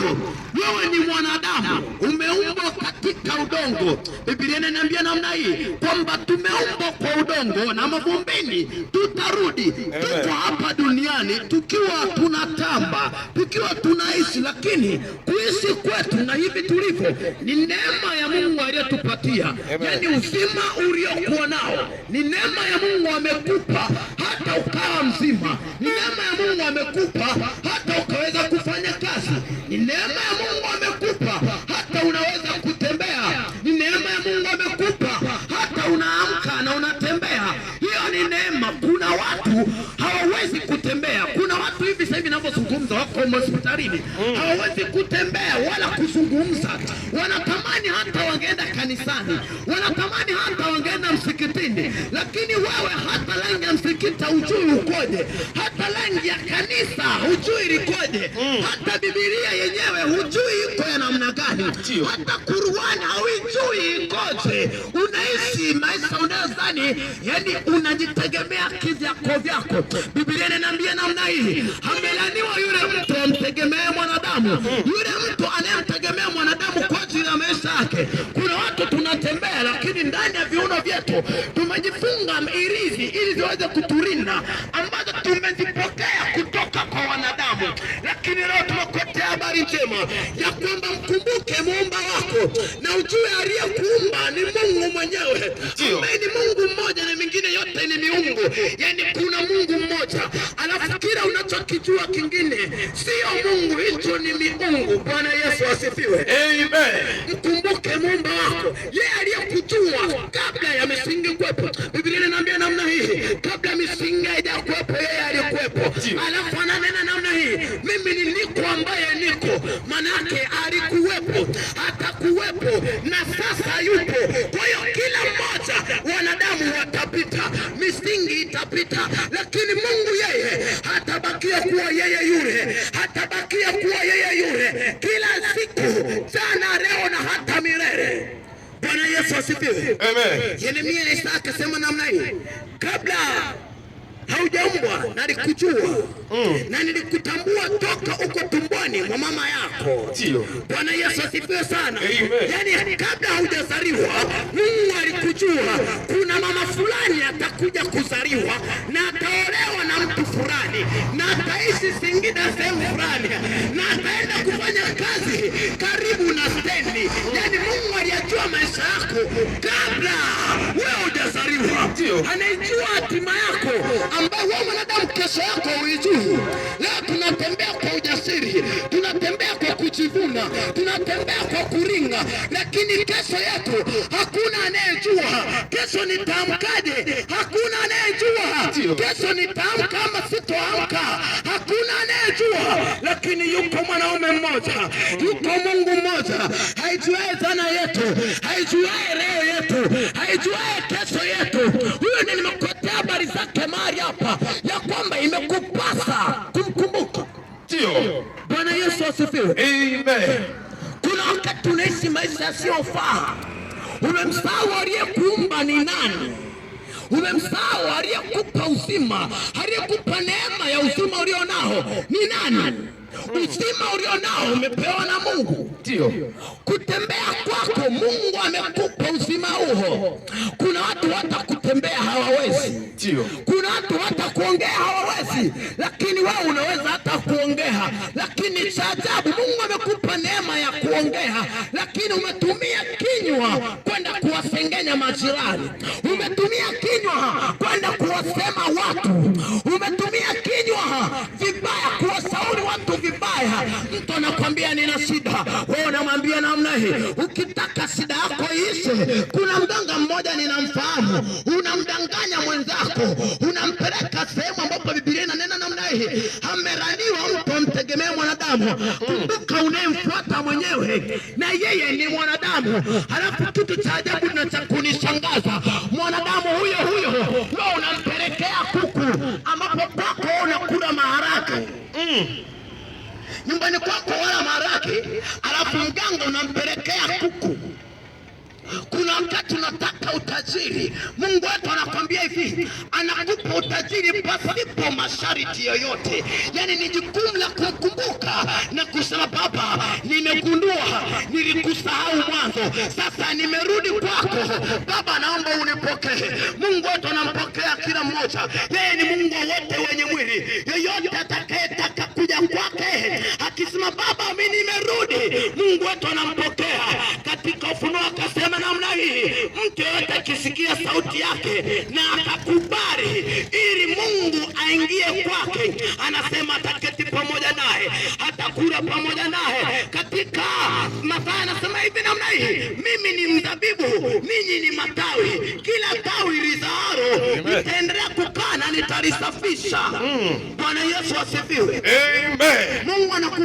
wako. Wewe ni mwanadamu, umeumbwa katika udongo. Biblia inaniambia namna hii kwamba tumeumbwa kwa udongo na mavumbini tutarudi. Tuko hapa duniani tukiwa tunatamba, tukiwa tunaishi, lakini kuishi kwetu na hivi tulivyo ni neema ya Mungu aliyotupatia. Yaani uzima uliokuwa nao ni neema ya Mungu amekupa hata ukawa mzima, ni neema ya Mungu amekupa hata ukaweza kufanya kazi, ni neema ya Mungu amekupa hata unaweza kutembea, ni neema ya Mungu amekupa hata unaamka na unatembea. Hiyo ni neema. Kuna watu hawawezi kutembea. Kuna watu hivi sasa hivi ninavyozungumza wako hospitalini, hawawezi kutembea wala kuzungumza. Wanatamani hata wangeenda kanisani, wanatamani hata wangeenda msikitini, lakini wewe hata rangi ya msikiti hujui ukoje, hata rangi ya kanisa hujui likoje, hata Biblia yenyewe hujui iko ya namna gani, hata Qur'an hauijui ikoje. Unaishi maisha unayodhani, yani unajitegemea kivyako vyako. Biblia inaniambia namna hii, amelaniwa yule mtu amtegemee mwanadamu, yule mtu anayemtegemea mwanadamu kwa ajili ya maisha yake. Kuna watu tunatembea, lakini ndani ya viuno vyetu tumejifunga irizi ili ziweze kutulinda, ambazo tumezipokea kutoka kwa wanadamu. Lakini leo tumekuletea habari njema ya kwamba mkumbuke muumba wako na ujue aliyekuumba ni Mungu mwenyewe, ambaye ni Mungu mmoja na mingine yote ni miungu. Yani kuna Mungu mmoja, alafu kila unachokijua kingine sio Mungu, hicho ni miungu. Bwana Yesu asifiwe. Amen. Mkumbuke muumba wako, yeye aliyekujua kabla ya misingi kuwepo. Biblia inaniambia namna hii, kabla misingi haijakuwepo yeye alikuwepo. Alafu ananena namna hii, mimi ni niko ambaye niko, manake alikuwepo, atakuwepo na sasa yupo. Kwa hiyo kila mmoja, wanadamu watapita, misingi itapita, lakini Mungu yeye hatabakia kuwa yeye yule, hatabakia kuwa yeye yule kila siku, jana, leo na hata milele. Bwana Yesu asifiwe. Amen. Yeremia na Isaya akasema namna hii, kabla haujaumbwa nalikujua na nilikutambua toka uko tumboni mwa mama yako. Bwana Yesu asifiwe sana. Amen. Yaani kabla haujazaliwa Mungu alikujua kuna mama fulani atakuja kuzaliwa na ataolewa na mtu fulani na ataishi Singida sehemu fulani na ataenda kufanya kazi karibu na stendi. Yaani Mungu aliyajua maisha yako kabla wewe hujazaliwa. Anaijua hatima yako ambayo wewe mwanadamu kesho yako huijui. Leo tunatembea kwa ujasiri, tunatembea kwa kujivuna, tunatembea kwa kuringa, lakini kesho yetu hakuna anayejua. Kesho nitaamkaje? Hakuna anayejua. Kesho nitaamka ama sitoamka? Hakuna anayejua. Lakini yuko mwanaume mmoja, yuko Mungu mmoja, haijuae dhana yetu, haijuae leo yetu, haijuae kesho yetu. Huyo ndiye nimekuletea habari zake mahali hapa, ya kwamba imekupasa kumkumbuka. Ndio. Bwana Yesu asifiwe. Amen. Kuna wakati unaishi maisha yasiyofaa, umemsahau aliyekuumba ni nani, umemsahau aliyekupa uzima, aliyekupa neema ya uzima ulio nao ni nani. Uzima ulio nao umepewa na Mungu. Ndio. Kutembea kwako Mungu amekupa uzima huo. Kuna watu hata kutembea hawawezi. Ndio. Kuna watu hata kuongea hawawezi, lakini wewe unaweza hata kuongea. Lakini cha ajabu, Mungu amekupa neema ya kuongea, lakini umetumia kinywa kwenda kuwasengenya majirani, umetumia kinywa kwenda kuwasema watu, umetumia kinywa vibaya kuwashauri watu vibaya. Mtu anakwambia nina shida, wewe unamwambia namna hii, ukitaka shida yako iishe. Kuna mganga mmoja ninamfahamu, unamdanganya mwenzako, unampeleka sehemu ambapo Biblia inanena namna hii, amelaniwa mtu amtegemee mwanadamu. Kumbuka unayemfuata mwenyewe na yeye ni mwanadamu. Halafu kitu cha ajabu na cha kunishangaza, mwanadamu huyo huyo wewe unampelekea kuku, ambapo kwako unakula maharage nyumbani kwako wala maharage, alafu mganga unampelekea kuku. Kuna wakati unataka utajiri, Mungu wetu anakwambia hivi, anakupa utajiri pasipo masharti yoyote. Yani ni jukumu la kumkumbuka na kusema, Baba, Nimegundua nilikusahau mwanzo, sasa nimerudi kwako Baba, naomba unipokee. Mungu wetu anampokea kila mmoja, yeye ni Mungu wa wote wenye mwili. Yeyote atakayetaka kuja kwake akisema Baba, mimi nimerudi, Mungu wetu anampokea. Katika Ufunuo akasema namna hii, mtu yeyote akisikia sauti yake na akakubali ili Mungu aingie kwake, anasema ataketi pamoja naye, atakula pamoja naye. Katika Mathayo anasema hivi namna hii, mimi ni mzabibu, ninyi ni matawi, kila tawi lizaalo nitaendelea kukaa na nitalisafisha. Bwana Yesu asifiwe. Amen. Mungu anaku